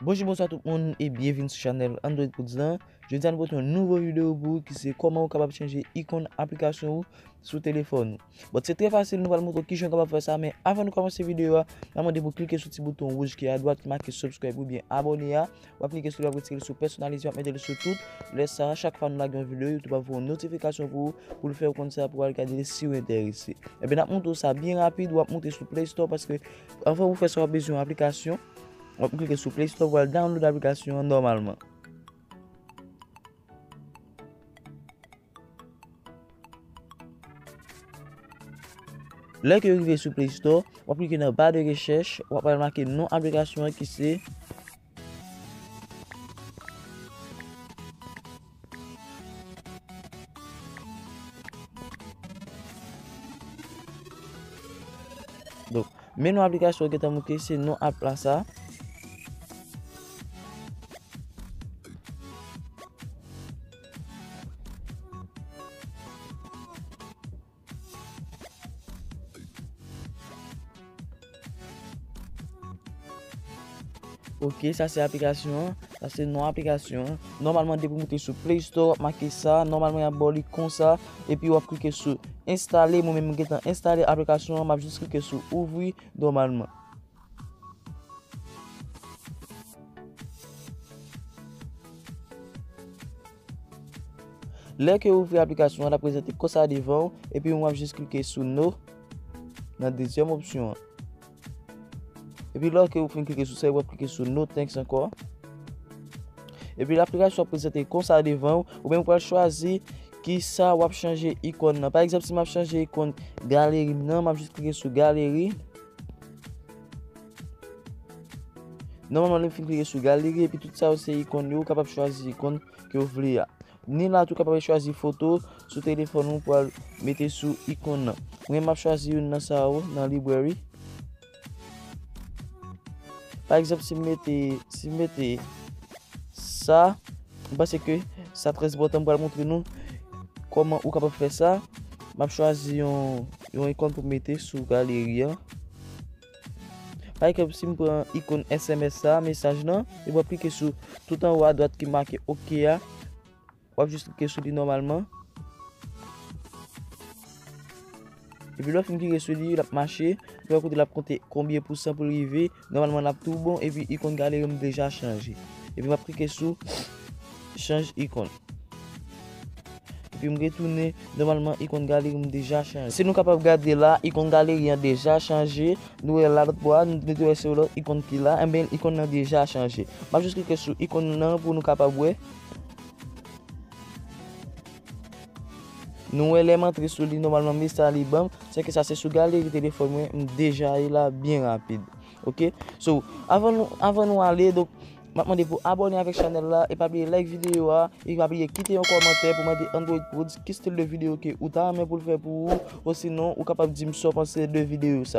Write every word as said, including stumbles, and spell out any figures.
Bonjou, bonswa tout moun e byenvini sou chanèl Android Prodz lan. Jodi a nou pote yon nouvo videyo pou ou ki se kòman ou kapab chanje ikòn aplikasyon ou sou telefòn ou. Bon, se trè fasil, nou pral montre w kijan w kapab fè sa, men avan nou kòmanse videyo a, n a mande pou w klike sou ti bouton wouj ki adwat ki make subscribe oubyen abòne a. W ap klike sou li, w ap retire l sou pèsonalize, w ap mete l sou tout. Lè sa a, chak fwa nou lage yon videyo, YouTube ap voye yon notifikasyon pou ou, pou l fè w konn sa, pou w al gade l si w enterese. Ebyen, n ap montre w sa byen rapid, w ap monte sou Play Store, paske anvan ou fè sa, w ap bezwen yon aplikasyon. W ap klike sou Play Store, w al download aplikasyon an nòmalman. Lè ke w rive sou Play Store, w ap klike nan ba de rechèch, w ap al make non aplikasyon an ki se Donk, men non aplikasyon w gentan monte, se non app la sa. Ok, sa se aplikasyon an. Sa se non aplikasyon an. Nòmalman, depi w moute sou Play Store, w ap make sa. Nòmalman, y ap ba w li konsa. Epi w ap klike sou enstale. Mwen menm, mwen gentan enstale aplikasyon an. M ap jis klike sou ouvri nòmalman. Lè ke w ouvri aplikasyon an, l ap prezante konsa devan w, epi w ap jis klike sou no nan dezyèm opsyon an. Epi lè ke w fin klike sou sa, w ap klike sou no thanks ankò. Epi aplikasyon ap prezante konsa devan w, ou menm w pral chwazi kisa w ap chanje ikòn nan. Pa egzanp, si m ap chanje ikòn galeri m nan, m ap jis klike sou galeri. Nòmalman, lè m fin klike sou galeri, epi tout sa yo se ikòn yo, ou kapab chwazi ikòn ke w vle a. Ni la tou, w kapab chwazi foto sou telefòn ou pou al mete sou ikòn nan. Mwen, m ap chwazi youn nan sa yo, nan library. Pa egzanp, si m mete, si m mete sa, m panse ke sa trè enpòtan, m pral montre nou kòman ou kapab fè sa. M ap chwazi yon, yon ikòn pou m mete sou galeri an. Pa egzanp, si m pran ikòn S M S sa, mesaj lan, epi w ap klike sou tout anwo adwat ki make ok a. W ap jis klike sou li nòmalman. Epi lè w fin klike sou li, l ap mache. Epi w ap kote l ap konte konbyen pousan pou l rive. Nòmalman, l ap tou bon. Epi ikòn galeri m deja chanje. Epi m ap klike sou chanj ikòn. Epi m retounen. Nòmalman, ikòn galeri m deja chanje. Si nou kapab gade la, ikòn galeri an deja chanje. Nou wè la lòt bò a, nou te wè se yon lòt ikòn ki la. Enben, ikòn nan deja chanje. M ap jis klike sou ikòn nan pou nou kapab wè. Nou wè lè m antre sou li, nòmalman mesaj li ban m, se ke sa se sou galeri telefòn mwen, m deja ye la byen rapid. Ok? So, avan nou, avan nou ale, donk, m ap mande pou abòne avèk chanèl la, e pa bliye like videyo a, e pa bliye kite yon kòmantè pou mande Android Prodz ki stil de videyo ke ou ta renmen pou l fè pou ou, osinon ou kapab di m sa w panse de videyo sa.